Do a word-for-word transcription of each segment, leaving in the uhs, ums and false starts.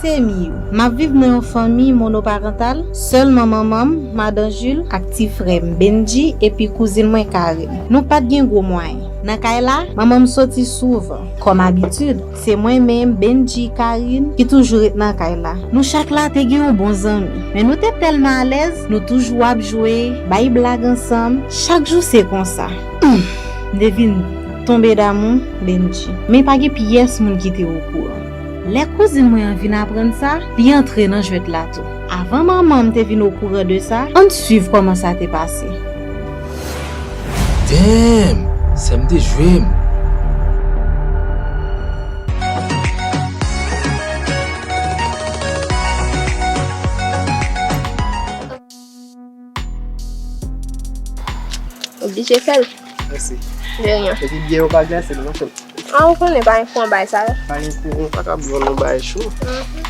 Se Miyu. M ap viv nan yon fanmi monoparantal, sèlman manman m, madan Jules, ak ti frè m, Benji, epi kouzin mwen, Karen. Nou pa t gen gwo mwayen. Nan kay la, manman m soti souvan. Kòm abitid, se mwen menm, Benji, Karen, ki toujou ret nan kay la. Nou chak la te gen yon bon zanmi, men nou te tèlman alèz, nou toujou ap jwe, bay blag ansanm. Chak jou se konsa. Humm, m te vin tonbe damou Benji, men pa gen pyès moun ki te okouran. Lè kouzin mwen an vin aprann sa, li antre nan jwèt la tou. Avan manman m te vin okouran de sa, ann swiv kòman sa te pase. Damn! Sè m te jwe m. Oblije fè l. Mèsi. De ryen. Epi biyè yo pa glase non, frè m. Ah, ou konnen pa gen kouran bay sa yo. Pa gen kouran, pa ka bwè nan bay cho. Mhm.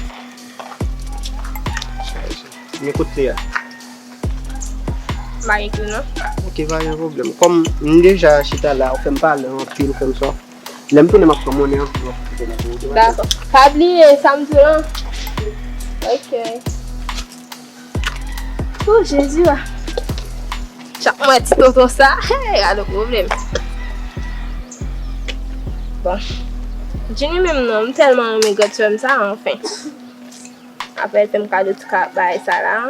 Chaje. Men kote a? M pa gen kle non. Ok, pa gen pwoblèm. Kòm m deja chita la, ou fè m pale anpil konsa. Lè m tounen, m ap pran monnen an pou w kite nan pou ou. Dakò. Pa bliye sa m di w lan. Ok. Oh, Jezi, wa. Chak mwen ti tonton sa, hey, gade pwoblèm. Bon. Jenny menm non, m tèlman renmen grandsè m sa, anfen. Apre l fè m kado ti ka bay sa la.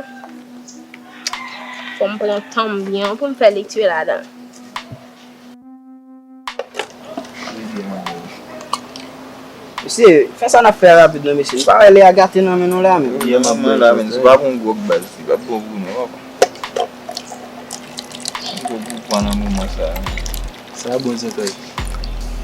Fò m pran tan m byen pou m fè lekti ladan. Mesye, fè sa n ap fè a rapid non, mesye. Nou pa wè lè a gate nan men nou la menm. Lè a gate nan men la, men si w pa pran gwòg baz, li p ap bon pou nou, papa. Gwòg pou pran nan moman sa a. Sa bon, Zantray.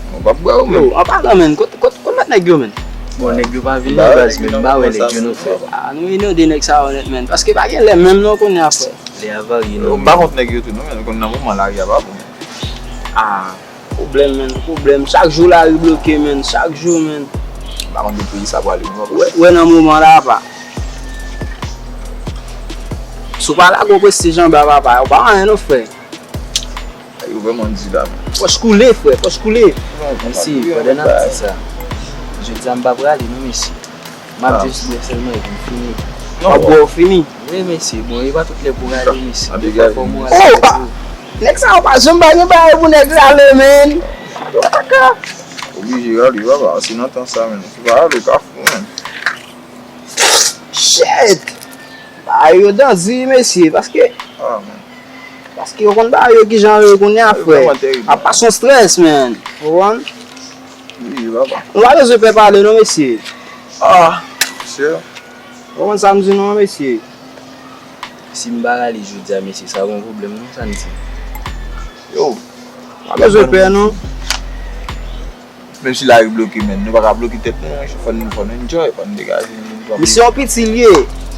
Bon, w ap bwè ou menm. Yo, an palan, menn, kot, kot, kot lòt nèg yo, menn? Bon, nèg yo pa vin nan baz, men m pa wè nèg yo non, frè. Ah, nou inonde nèg sa yo nèt, menn. Paske pa gen lè menm non kounye a, frè. Lè a varye non. M pa kont nèg yo tou non, menn, konn nan moman lari a pa bon. Ah, pwoblèm, menn, pwoblèm. Chak jou lari bloke, menn, chak jou, menn. M pa konn de peyi sa pwale non. Wè, wè nan moman la, apa. Si w pa lage w prestij anba, papa, ou pa anyen non, frè. Yo vrèman di la, men. Pòch koule, frè, pòch koule. Mesye, pandan n ap di sa, jodi a m pa prale non, mesye. M ap jis bwè sèlman epi m fini. W ap bwè ou fini? Wi, mesye, bon, e pa tout lè pou rale, mesye. Defwa fò m rale tou. Nèg sa yo pa janm pa gen bagay pou nèg rale, menn. Kaka. Oblije rale, papa, se nan tan sa, menn. Si w pa rale, w ka fou, menn. Shit! Bagay yo danze, mesye, paske, ah, man. Paske yo konn bagay yo kijan yo ye kounye a, frè. Ap pase yon strès, man. Ou konprann? Wi, papa. Nou pa bezwen pè pale non, mesye. Ah, mesye. Ou konprann sa m di non, mesye? Si m pa rale jodi a, mesye, sa gon pwoblèm non, sa n di? Yo. Pa bezwen pè non. Menm si lari bloke, men nou pa ka bloke tèt nou, monchè. Fò n, fò n enjoy, fò n degaje nou. Misye yon piti l ye,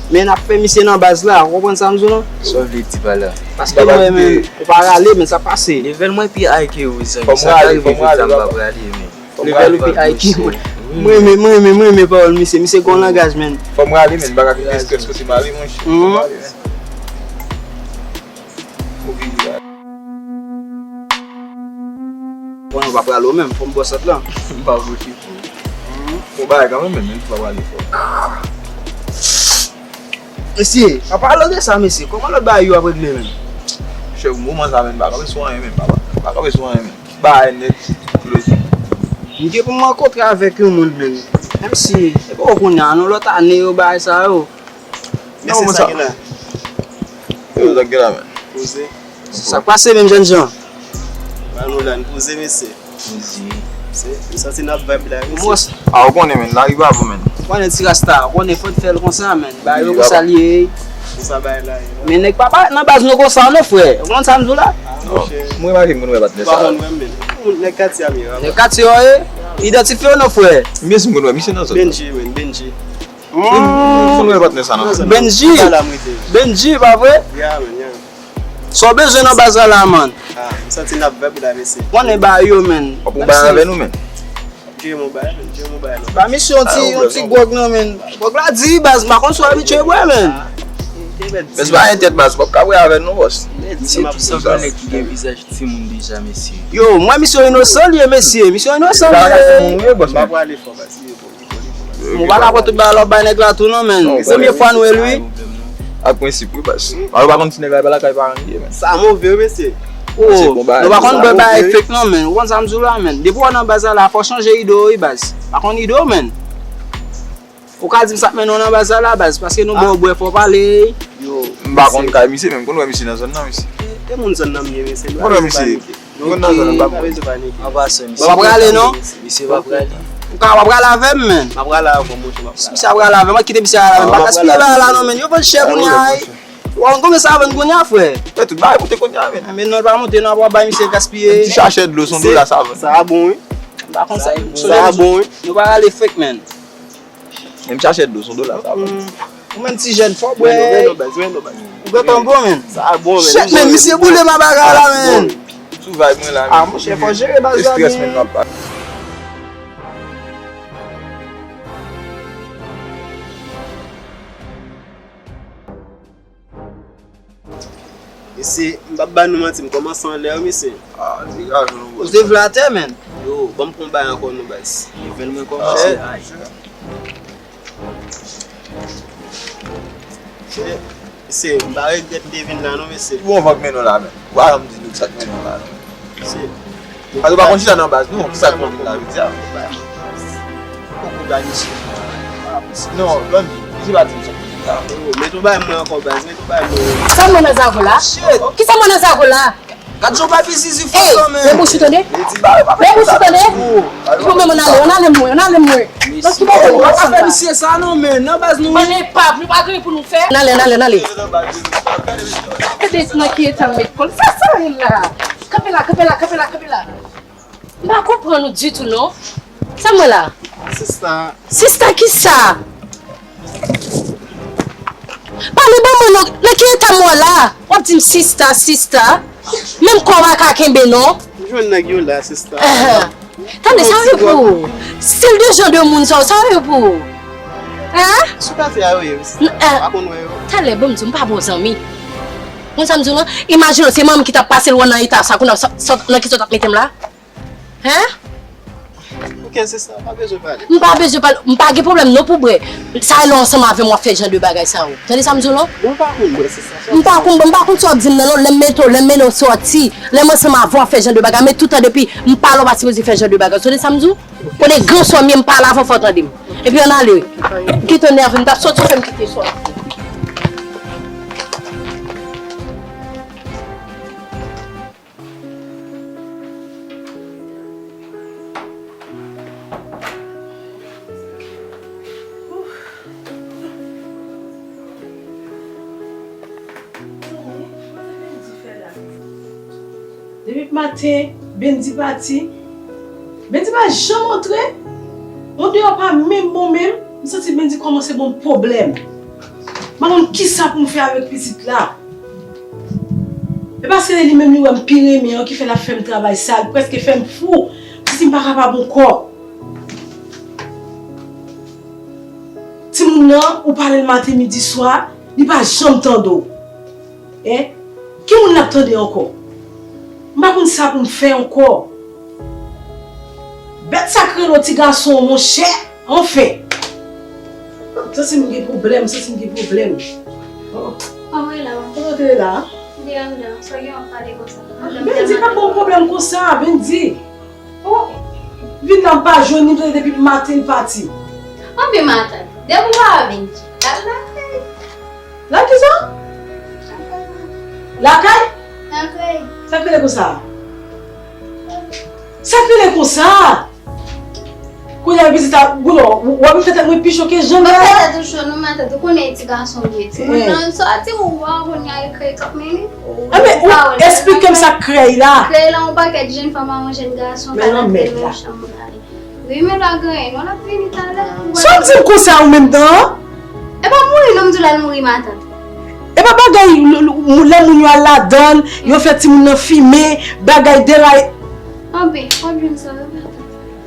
men n ap fè misye nan baz la, ou konprann sa m di w lan? Sa w vle di pa la? Paske mwen menm, ou pa rale, men sa pase. Level mwen pi high ke ou, zanmi. Sa ka rive jodi a, m pa prale, men. Level ou pi high ke mwen. M renmen, m renmen, m renmen pawòl misye. Misye gon langaj, men. Fò m rale, men. M pa ka kite strès kote m ale, monchè. Fò m rale, men. Oblije. Bon, ou pa prale ou menm, fò m bò sant lan. M pa bloke pou ou. Bon bagay kanmenm, men, men, pa prale fò. Mesye, an palan de sa, mesye, kòman lòt bagay yo ap regle, menm? Chè, moman sa, menm, pa kanpe sou anyen, menm, papa. Pa kanpe sou anyen, menm. Bagay nèt, filozofi. M gen pou m rankontre avèk yon moun, menm. Menm si, e poko kounye a, nan lòt ane yo, bagay sa yo. Mesye, sa gen la? Yo, sa gen la, men. Poze. Sa k pase menm, jènjan? Ba nou la, n poze, mesye. Poze. Se, m santi n ap vibe la, mesye. A, ou konnen, men, lari pa bon, men. Ou konnen ti rasta, ou konnen fò n fè l konsa, men. Ba yo konsa l ye. Konsa bagay la ye. Men nèg pa parèt nan baz nou konsa, non, frè. Ou konn sa m di w la? Non. Mwen remake m konn wè patnè sa. Pa konn wè, men. Nèg katye a m ye, papa. Nèg katye a w ye? Idantifye w, non, frè. Mesye, m konn wè misye nan zòn. Benji, men, Benji. Ou konn wè patnè sa nan zòn. Benji. Benji, pa vre? Ya, men, ya. Sa w bezwen nan baz la la, man? Ah, m santi n ap vibe la, mesye. Konnen ba yo, men. W ap pran bagay avè nou, men. Jwe m yon bagay, men. Jwe m yon bagay, non. Ba misye yon ti, yon ti gwòg, non, men. Gwòg la di, baz, m pa konn si w abitye bwè, men. Men se pa yon tèt, baz, w ap ka bwè avè nou, bòs. Misye tou sanble nèg ki gen vizaj timoun deja, mesye. Yo, mwen, misye inosan, li ye, mesye. Misye inosan, li ye. M pa prale fò, baz. Ou pa ka pran tout bagay la w bay nèg la tou non, menn. Premye fwa n wè l, wi. Ak prensip, wi, baz. Yo pa konn si nèg la pa lakay paran li ye, menn. Sa move, wi, mesye. Oh, nou pa konn bwè bagay fake non, menn. Ou konn sa m di w la, menn. Depi w nan baz la, la, fò w chanje ide w, wi, baz. Pa konn ide w, menn. Ou ka di m sa k mennen w nan baz la, la, baz. Paske nou ba w bwè, fò w pale. Yo, m pa konn kay misye, menn. M konn wè misye nan zòn nan, mesye. E moun zòn nan m ye, mesye. M konn wè misye. Mwen nan zòn nan, pa mwen. An pasan, misye. W ap prale, non? Misye pa prale. Ou ka, w ap prale avè m, menn. M ap prale avè w, monchè, m ap prale. Misye ap prale avè m, m ap kite misye al avè m. Pa gaspiye bagay la, non, menn. Yo vann chè kounye a, wi. Ou konn konbyen sa vann kounye a, frè? Fè tout bagay pou te kounye a, menn. Men non, l pa monte, non, ap bay misye gaspiye. Ti sachè dlo, se yon dola sa vann. Sa a bon, wi. M pa konn sa. Sa a bon, wi. Nou pa rale fake, menn. Menm sachè dlo, se yon dola sa vann. Ou menm ti jèn, fò w bwè. Ou gentan bon, menn. Sa a bon, menn. Shit, menn, misye boule m a bagay la, menn. Sou vibe mwen la, menn. Ah, monchè, fò jere baz la byen. Strès, menn, m ap pa. Mesye, m p ap ba nou manti, m kòmanse anlè, wi, mesye. Ah, degaje w. Ou te vle atè, menn. Yo, ban m pran yon bagay ankò non, baz. Level mwen kòmanse ay. Mesye, m pa regrèt m te vin la non, mesye. Bon, van k mennen w la, menn. Ou pa janm di nou sa k mennen w la, non. Mesye. Paske w pa konn chita nan baz, non. Kisa k konn vin la, jodi a? Poko bay misye. Non, Blondy, misye pa di m sa k konn vin la. Met yon bay mwen ankò, baz. Met yon bay mwen. Sa mwen nan zago la? Kisa mwen nan zago la? Gad jan w bay pizizi fò sa, menn. Men bouch ou tande? Men bouch ou tande? Ou menm, ann ale, ann ale mwen, ann ale mwen. Nan ki bò w ap fè misye sa non, menn. Nan baz nou. Bann epav, nou pa gen pou nou fè. Ann ale, ann ale, ann ale. Gade nan ki eta m met kò l. Sa, sa rele la. Kanpe la, kanpe la, kanpe la, kanpe la. M pa konprann ou ditou non. Sa mwen la? Sista. Sista kisa? Pale ban mwen non. Nan ki eta m wè w la? W ap di m sista, sista. Menm kò w pa ka kenbe non. M jwenn nèg yo la, sista. Tande, sa yo pou ou? Stil de jan de moun sa yo, sa yo pou ou? Hein? Sou kafè a yo ye, wi, sista. Pa konn wè yo. Talè, bon, m di w, m pa bon zanmi. Konn sa m di w non? Imajine w, se manmi ki t ap pase lwen nan eta sa, kounye a, sa, sa, nan ki sa w t ap mete m la? Hein? Ok, sista, pa bezwen pale. M pa bezwen pale, m pa gen pwoblèm non pou bwè. Sa e lè w ansanm avè m w ap fè jan de bagay sa yo. Tande sa m di w non? Bon, m pa konn bwè, sista. M pa konn, m pa konn sa w ap di m nan non, lè m mete w, lè m mennen w sòti, lè m ansanm avè w ap fè jan de bagay, men toutan depi m pale w pa sipoze fè jan de bagay. Tande sa m di w? Konnen gran sè w m ye, m pale avè w fò w tande m. Epi ann ale. Kite w nève m, t ap sòti w fè m kite sòti. Depi maten, Bendy pati. Bendy pa janm antre. Yon deyò pa menm bon menm. M santi Bendy kòmanse ban m pwoblèm. M pa konn kisa pou m fè avèk pitit la. E paske li menm li wè m pi renmen an ki fè l ap fè m travay sa, li prèske fè m fou. M santi m pa kapab ankò. Timoun nan, ou pale l maten, midi, swa, li pa janm tande w. Hein? Ki moun l ap tande ankò? M pa konn sa pou m fè ankò. Bèt sa k rele w ti gason an, monchè. Anfen! Santi m gen pwoblèm, santi m gen pwoblèm. Oh. Anmwey la. Kote w te ye la? M te anndan. Sa w gen w ap pale konsa? Bendy pa ban m pwoblèm konsa, Bendy. Oh! Vin la m pa jwenn li, m tande depi maten li pati. Anben matant, depi w pa wè Bendy, al lakay. Lakay sa? Lakay? Lakay. Sa k rele konsa? Sa k rele konsa? Kounye a pitit la, Goulò, w ap fè tèt mwen pi cho ke jan l ye a. Mwen fè tèt ou cho non, matant, ou konnen ti gason m ye, timoun nan sòti, ou wè kounye a e krèy k ap mennen. Enben, ou eksplike m sa k krèy la. Krèy la, yon pakèt jèn fanm a yon jèn gason ka rantre nan yon chanm. Wi, men lwa genyen non, l ap vini talè. Sa w di m konsa ou menm tan an? E pa mouri non, m di w l al mouri matant. E pa bagay, lè moun yo al ladan l, yo fè timoun nan fimen, bagay deraye. Anben, w ap jwenn sa yo matant.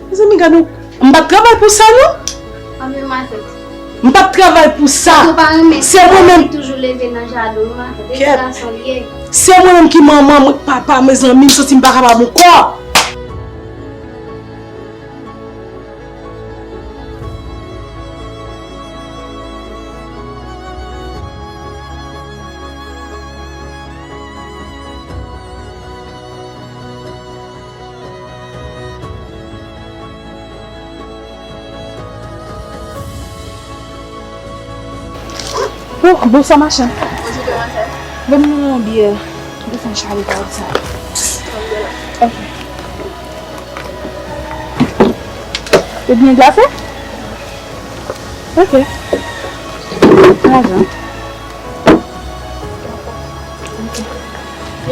Mezanmi, gade w. M p ap travay pou sa non. Anben matant. M p ap travay pou sa. Se mwen menm. Toujou leve nan jaden w matant. E ti gason l ye. Se mwen menm ki manman, mwen k papa, mezanmi, m santi m pa kapab ankò. Oh, bonswa, machann. Bonjou, demwazèl. Ban m yon byè. Desann chale pa sa. Ok. Ou byen glase? Ok. Lajan.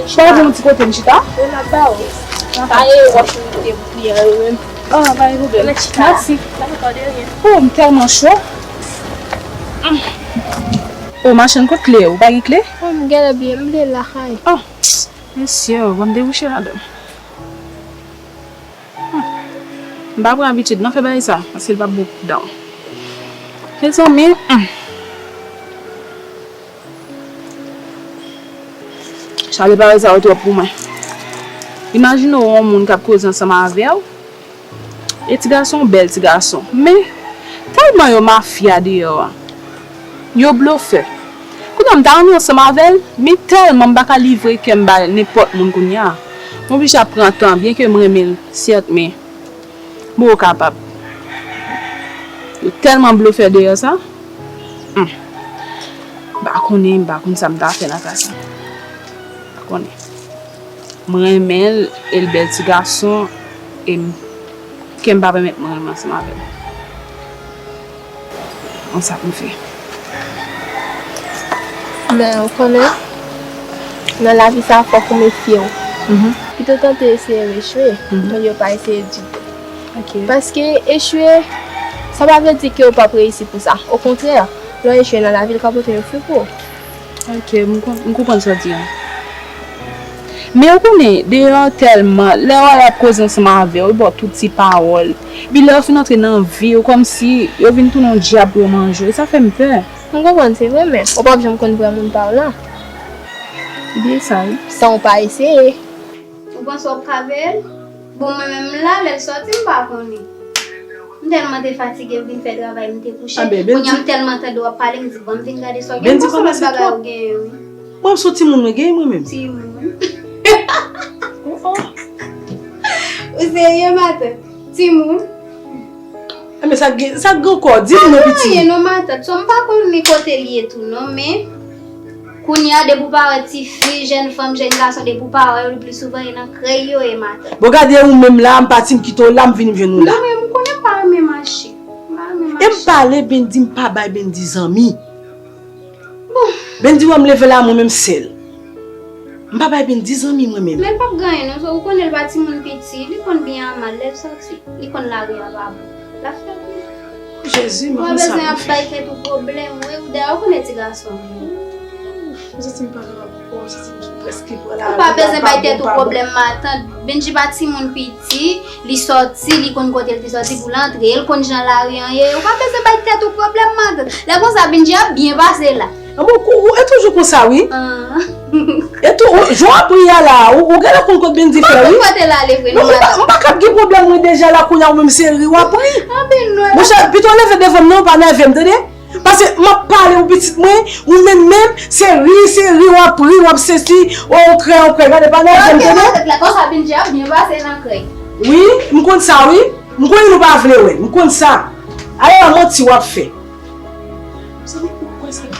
Chita yon ti kote, m chita. Wi, m ap ba ou. Pa e wòch ou te bouyi an yo menm. Ah, pa gen pwoblèm. Mèsi. Dakò, de ryen. Oh, m tèlman cho. Oh, machann, kot kle? Ou pa gen kle? Oh, m genlè bliye, m bliye lakay. Oh, mesye, ban m debouche ladan. Hmm. M pa pran abitid nan fè bagay sa, paske l p ap bon pou dan. Mezanmi, hmm. Chale parèy sa yo twòp pou mwen. Imajine w yon moun k ap koze ansanm avè w. E ti gason, bèl ti gason. Men, tèlman yo mafya deyò a. Yo blofè. Kounye a m ta renmen ansanm avè l, men tèlman m pa ka livre kè m bay nenpòt moun kounye a. M oblije ap pran tan, byenke m renmen l, sèt, men m poko kapab. Yo tèlman blofè deyò sa. Hmm. M pa konnen, m pa konn sa m ta fè nan ka sa. M pa konnen. M renmen l, e l bèl ti gason, e m, kè m pa pèmèt mwen renmen ansanm avè l. Bon, sa pou m fè. Men, ou konnen, nan lavi sa, fòk ou mefye w. Mhm. Pito tante eseye rechwe, mhm, olye pa eseye ditou. Ok. Paske echwe, sa pa vle di ke w p ap reyisi pou sa. Okontrè, lè w echwe nan lavi, l ka pote yon fwi pou ou. Ok, m kon-, m konprann sa w di a. Men ou konnen, deyò tèlman, lè w al ap koze ansanm avè w, yo ba w tout ti pawòl. Epi lè yo fin antre nan vi w, kòmsi yo vin tounen yon dyab pou yo manje w. E sa fè m pè. M konprann, se vre, men ou p ap janm konn vrè moun pa w lan. Bliye sa, wi. San w pa eseye. Ou panse w ap ka veye l? Bon, mwen menm la, lè l sòti, m pa konnen. M tèlman te fatige, m vin fè travay, m te kouche. Kounye a, m tèlman tande w ap pale, m di, "Bon, m vin gade sa w gen." M panse lòt bagay ou genyen, wi. Mwen, m sou timoun mwen genyen mwen menm. Timoun. Oh, oh. Ou serye, matant? Timoun. Enben, sa gen, sa gen ankò, di m non, piti. Anyen non, matant. So, m pa konnen kote l ye tou non, men kounye a, depi w pa wè tifi, jèn fanm, jèn gason, depi w pa wè yo, le pli souvan, e nan krèy yo ye, matant. Bon, gade ou menm la, m pati, m kite w la, m vini, m jwenn ou la. Non, men m konnen m pa renmen mache. M pa renmen mache. E m pale, Bendy, m pa bay Bendy zanmi. Bon. Bendy wè m leve la, mwen menm sèl. M pa bay Bendy zanmi mwen menm. Men l p ap gen anyen non, so ou konnen l pa timoun piti, li konn byen ak mal, lè l sòti, li konn lari a pa bon. L ap fè byen. Jezi, mwen konn sa pou m fè. Ou pa bezwen ap bay tèt ou pwoblèm, wi, ou dayè ou konnen ti gason. M santi m pa kapab ankò, m santi m prèske pran lari a pa bon, pa bon. Ou pa bezwen bay tèt ou pwoblèm, matant. Bendy pa timoun piti. Li sòti, li konn kote l te sòti pou l antre, l konn jan lari an ye. Ou pa bezwen bay tèt ou pwoblèm, matant. Lè konsa, Bendy ap byen pase la. Ah bon, ou, ou, e toujou konsa, wi. Ah. E tou, ou, jan w ap ri a la, ou, ou genlè konn kot Bendy fè, wi. Mwen konn kote l ale vre, non, matant. Non, m pa, m pa kab gen pwoblèm, mwen deja la, kounye a, ou menm se ri w ap ri. Ah, ben, non. Monchè, pito leve devan m, non, pa nève m, tande? Paske m ap pale pou pitit mwen, ou menm menm, se ri, se ri, w ap ri, w ap sesi, o, w krè, w krè, gade pa nan jèm tande. Ok, matant, lè konsa Bendy ap byen pase nan krèy. Wi, m konn sa, wi. M konnen nou pa vle wè, m konn sa. Alò, manti w ap fè. Mezanmi, ou kwè sa,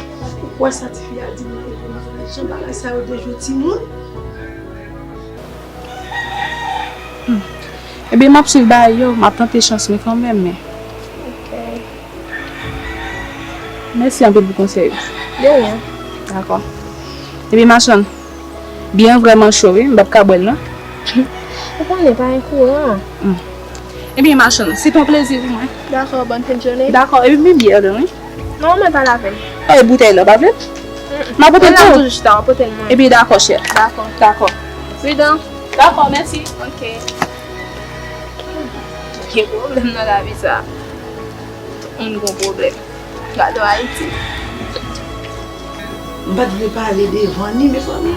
ou kwè sa tifi a di m nan, jan bagay sa yo dejwe timoun? Hmm. Ebyen, m ap swiv bagay yo, m ap tante chans mwen kanmenm, men. Ok. Mèsi anpil pou konsèy ou. De ryen. Dakò. Ebyen, machann, byè an vrèman cho, wi, m p ap ka bwè l, non. Ou konnen pa gen kouran. Hmm. Ebyen, machann, se te yon plezi pou mwen. Dakò, bòn fen jounen. Dakò, epi m vin byè, wi. Non, mwen pa lapenn. E boutèy la, w pa vle? Mm-mm. M a pote l pou ou. Mwen la toujou chita, w pote l mwen. Ebyen, dakò, chè. Dakò. Dakò. Pridan. Dakò, mèsi. Ok. Gen pwoblèm nan lavi sa. Tout moun gon pwoblèm. Gade w Ayiti. M pa t vle pale devan ni, mezanmi.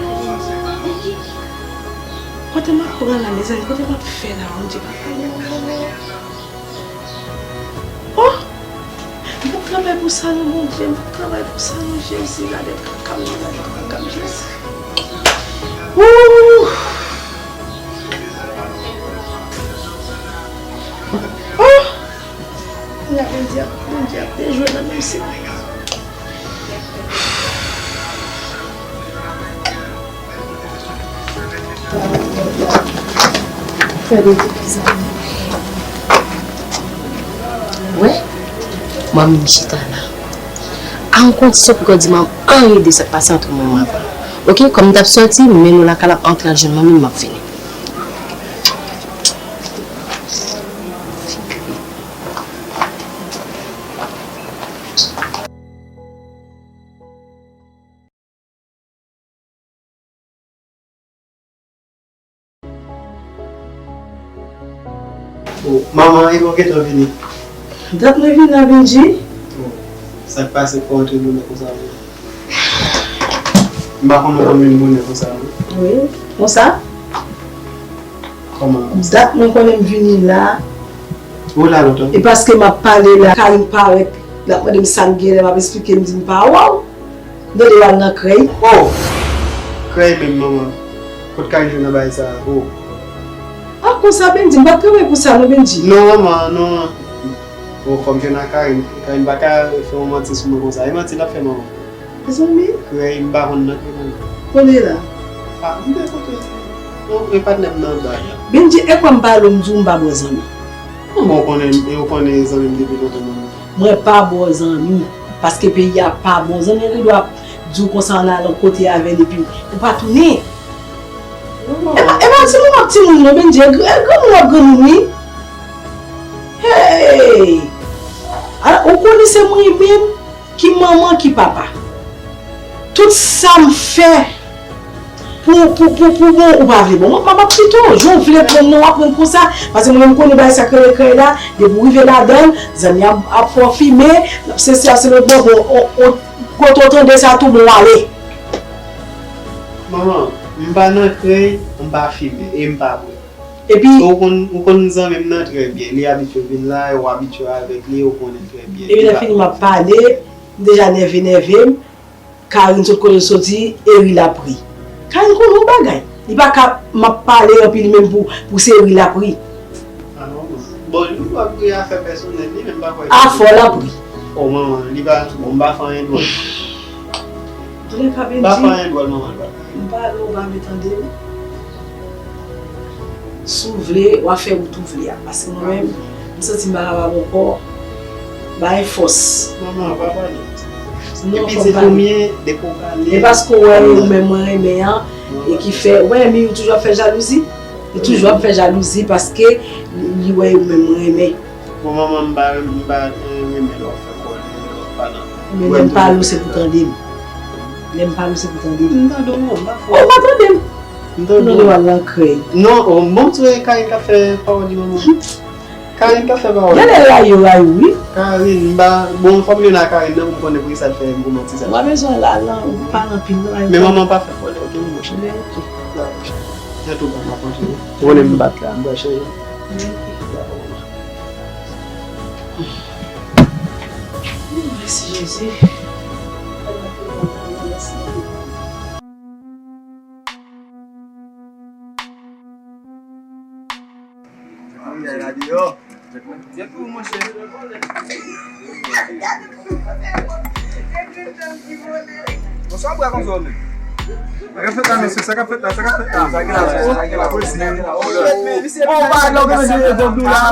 Kote m ap pran la, mezanmi? Kote m ap fè la, Bondye papa? Oh! M p ap travay pou sa non, Bondye, m p ap travay pou sa non, Jezi, gade kaka m nan, gade kaka m, Jezi. Wouh! Oh! Kounye a Bondye ap, Bondye ap dejwe nan menm si. Fè de ti pizza. Wè, mwen menm chita la. A yon konti sòt pou di mwen anyen de sa k pase ant mwen mwen avan. Oke, kòm m t ap sòti, m mennen w lakay la, antre al jwenn mwen menm, m ap vini. Oh, manman, e ou gentan vini? Dat mwen vin la, Bendji. Oh, sa k pase fè w antre bonè konsa menm? M pa konn ou konn vin bonè konsa, non. Wi, konsa? Kòman? Dat mwen konnen m vini la. Ou la lontan? E paske m ap pale la, Karine parèt, l ap mande m sa m genlè, m ap esplike, m di m pa wè w. M tande w al nan krèy. Oh! Krèy menm, manman. Kot Karine jwenn nan bagay sa a? Oh! Ah, konsa, Bendji, m pa t kanpe pou sa, non, Bendji. Non, manman, non. Oh, fò m jwenn ak Karine. Karine pa ka fè yon manti sou mwen konsa. E manti l ap fè, manman. Mezanmi. Krèy, m pa konn nan ki moun. Kote la? Ah, m te kote. Non, e patnè m nan anba la. Bendji, e kwè m pale w, m di w m pa bò zanmi. Kòman w konnen, e w konnen zanmi m depi lontan, manman? Mwen pa bò zanmi. Paske peyi a pa bon. Zanmi an gen dwa di w konsa ann al yon kote avè l epi ou pa tounen. Non. E pa, e pa ti moun ak timoun non, Bendji, e gr-, e granmoun ak granmoun, wi. Hey! Ala, ou konnen se mwen menm ki manman, ki papa. Tout sa m fè pou, pou, pou, pou bon, ou pa vle bon. Mwen, m ap pito, jan w vle pran nan, w ap pran konsa. Paske mwen, m konnen bagay sa k rele krèy la, depi w rive ladan l, zanmi ap, ap fè w fimen, l ap sesi, ap se lòt bò, bon, on, on, kote w tande sa tou, bon, w ale. Manman, m pa nan krèy, m pa fimen, e m pa bwè. Epi ou konn, ou konn zanmi m nan trè byen. Li abitye vin la, ou abitye avèk li, ou konnen trè byen. Epi lè fini m ap pale, m deja nève nève m. Karine sot kote l soti, e ri l ap ri. Karine konnen yon bagay. Li pa ka, m ap pale anpil menm pou, pou se ri l ap ri. Ah, non, bon. Bon, li w ap ri afè pèsonèl li, men m pa kwè. Afè w l ap ri. Oh, manman, li pa, bon, m pa fè anyen dwòl. Antouka, Bendji, m pa fè anyen dwòl, manman, li pa fè anyen. M pale, ou pa vle tande m. Si w vle, w a fè wout ou vle a. Paske mwen menm, m santi m pa kapab ankò. Bay fòs. Manman, pa pale. Non, fò m pale. E pitit ou m ye, depi w pale. E paske w wè ou menm mwen renmen an, e ki fè, ou wè, men ou toujou ap fè jalouzi. Li toujou ap fè jalouzi paske li, li wè ou menm mwen renmen. Bon, manman, m pa, m pa, eh, renmen lè w fè kòlè, lè w pa nan. Men lè m pale w, se pou tande m. Lè m pale w, se pou tande m. M tande w, non, m pa fè. Ou pa tande m. M tande w. M tande w al nan krèy. Non, oh, bon, m swe Karine k ap fè pawòl li, manman. Karine k ap fè pawòl li. Genlè rayi yo rayi w, wi. Karine, m pa, bon, fò m jwenn ak Karine nan pou m konnen poukisa l fè m pou manti sa. Ou pa bezwen al, al nan, ou pa nan pil, non. Men manman pa fè kòlè, oke, mon chè. Men oke. Dakò, chè. Jan tou pa m ap antre. Ou konnen m bat la, m pral chanje. Mèsi, Jezi. Bonswa, bra konsa w menm. Sa k ap fèt la, mesye? Sa k ap fèt la? Sa k ap fèt la? Sa gen la, sa gen la.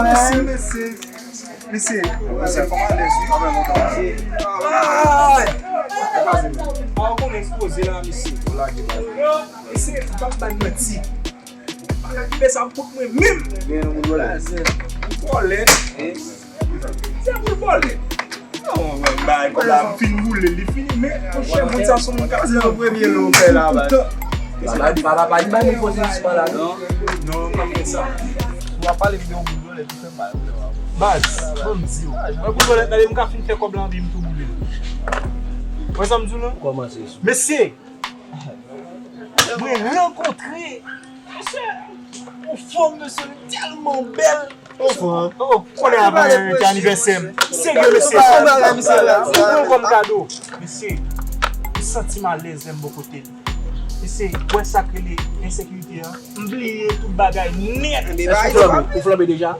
Mesye, mesye, mesye, kòman lè sou? Ay! Ou konnen ekspoze la, mesye. Mesye, m p ap bay manti. Bagay ki fè sa m kont mwen menm. Gen yon moun vòlè. Vòlè. Se moun vòlè. Non, mwen bay kòb la, m fin boule, li fini, men monchè, moun sa se moun ka. Se yon premye lou fè la, baz. Papa, pa di bay moun poze dispa la, non. Non, pa fè sa. Ou ap pale m de yon moun vòlè ki fè mal. Baz, ban m di w. Mwen moun vòlè, tande m ka fin fè kòb la anpi m tou boule. Wè sa m di w lan? Kòmanse sou. Mesye, mwen rankontre, mesye, yon fanm, mesye, li tèlman bèl. Yon fanm? Oh, konnen avan ki anivèsè m. Serye, mesye. Ou pran l kòm kado. Mesye, m santi m alèz lè m bò kote l. Mesye, wè sa k rele ensekirite a. M bliye tout bagay nèt. Èske ou flanbe, ou flanbe deja?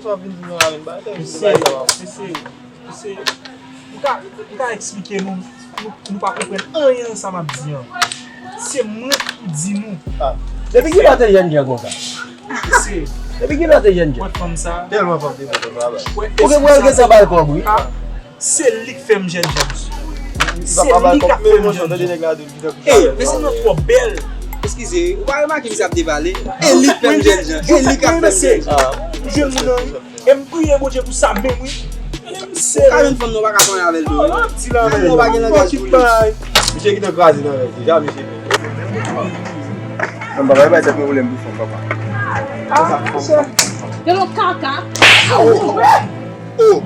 Mesye, mesye, mesye, m ka, m ka eksplike nou, nou, nou pa konprann anyen nan sa m ap di an. Se mwen ki di nou. Depi kilè w te jènjan konsa? Mesye, Depi kilè w te jènjan? Wè fanm sa. Tèlman fanm te bon travay. Wè Ou gen pou al gen sa balkon wi. Se li k fè m jènjan. Se li k ap fè m jènjan. Ey, mesye nou twò bèl. Eskize, ou pa remake misye ap depale? E li k fè m jènjan. E li k ap fè m jènjan. Jèn moun nan wi. E m priye Bondye pou sa menm wi. Ou ka jwenn fanm nan ou pa ka konnen avè l tou wi. Fanm nan ou pa gen langaj pou li. Misye ki te kraze nan rèv deja, mesye. Mwen pa bay bay tèt mwen pwoblèm pou fanm papa. Yo non kaka. Oh!